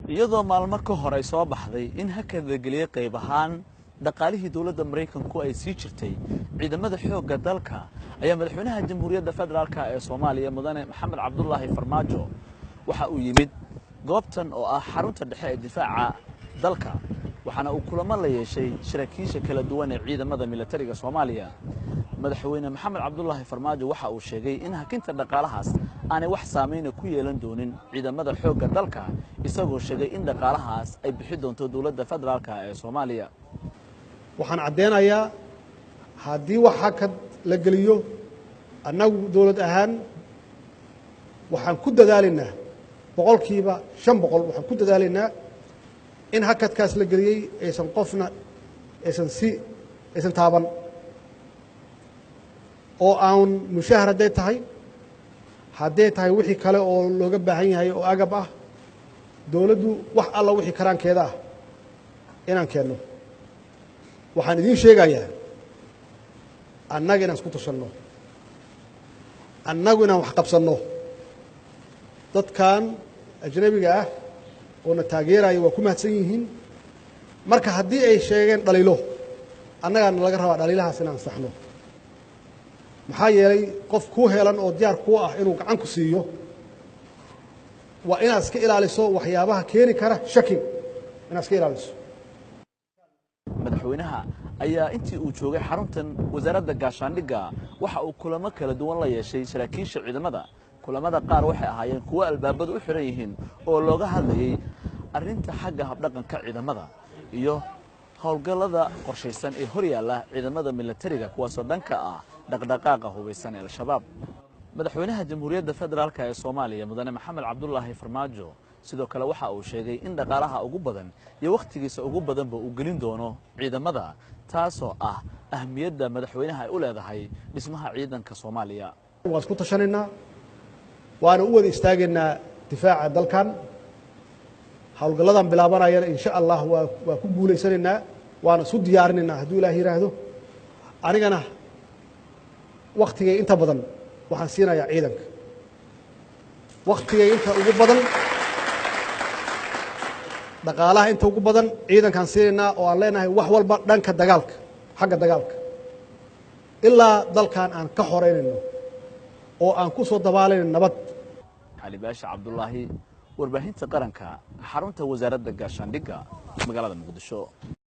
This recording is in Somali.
Iyadoo maalmo ka hor ay soo baxday in hakad la geliyey qayb ahaan dhaqaalihii dowladda Maraykanku ay sii jirtay ciidamada xoogga dalka, ayaa Madaxweynaha Jamhuuriyadda Federaalka ee Soomaaliya, Mudane Maxamed Cabdulaahi Farmaajo, waxa uu yimid goobtan oo ah xarunta dhexe ee difaaca dalka, waxaana uu kulamo la yeeshay saraakiisha kala duwan ee ciidamada milatariga Soomaaliya. Madaxweyne Maxamed Cabdulaahi Farmaajo waxa uu sheegay in hakinta dhaqaalahaas aanay wax saamayna ku yeelan doonin ciidamada xoogga dalka, isagoo sheegay in dhaqaalahaas ay bixi doonto dowladda federaalka ee Soomaaliya. Waxaan caddeynayaa, haddii wax hakad la geliyo, annagu dowlad ahaan waxaan ku dadaalaynaa 500%, waxaan ku dadaalaynaa in hakadkaas la geliyey aysan qofna aysan si aysan taaban oo aan mushahar hadday tahay, hadday tahay wixii kale oo looga baahan yahay oo agab ah, dowladdu wax alla wixii karaankeeda ah inaan keenno. Waxaan idiin sheegayaa, annaga inaan isku tashanno, annagu inaan wax qabsanno. Dadkan ajnabiga ah oo na taageeraya waa ku mahadsan yihiin. Marka haddii ay sheegeen dhaliilo, annagaana laga rabaa dhaliilahaas inaan saxno, maxaa yeelay qof kuu helan oo diyaar kuu ah inuu gacan ku siiyo, waa inaad iska ilaaliso waxyaabaha keeni kara shaki, inaad iska ilaaliso. Madaxweynaha ayaa intii uu joogay xaruntan wasaaradda gaashaandhigga waxa uu kulamo kala duwan la yeeshay saraakiisha ciidamada. Kulamada qaar waxay ahaayeen kuwo albaabadu u xiran yihiin oo looga hadlayey arrinta xagga habdhaqanka ciidamada iyo howlgallada qorshaysan ee hor yaalla ciidamada milatariga, kuwaasoo dhanka ah dhaqdhaqaaqa hubaysan ee Al-Shabaab. Madaxweynaha Jamhuuriyadda Federaalka ee Soomaaliya, Mudane Maxamed Cabdulaahi Farmaajo, sidoo kale waxa uu sheegay in dhaqaalaha ugu badan iyo wakhtigiisa ugu badanba uu gelin doono ciidamada, taasoo ah ahmiyadda madaxweynaha ay u leedahay dhismaha ciidanka Soomaaliya. Waan isku tashanaynaa, waana u wada istaagaynaa difaaca dalkan. Howlgalladan bilaabanayana insha Allah waa ku guulaysanaynaa, waana isu diyaarinaynaa hadduu Ilaah yidhaahdo. Anigana waktigay inta badan waxaan siinayaa ciidanka, waktigay inta ugu badan, dhaqaalaha inta ugu badan ciidankaan siinaynaa, oo aan leenahay wax walba dhanka dagaalka, xagga dagaalka, ilaa dalkan aan ka xoreynayno oo aan ku soo dabaalayno nabad. Cali Baasha Cabdulaahi, Warbaahinta Qaranka, xarunta wasaaradda gaashaandhigga, magaalada Muqdisho.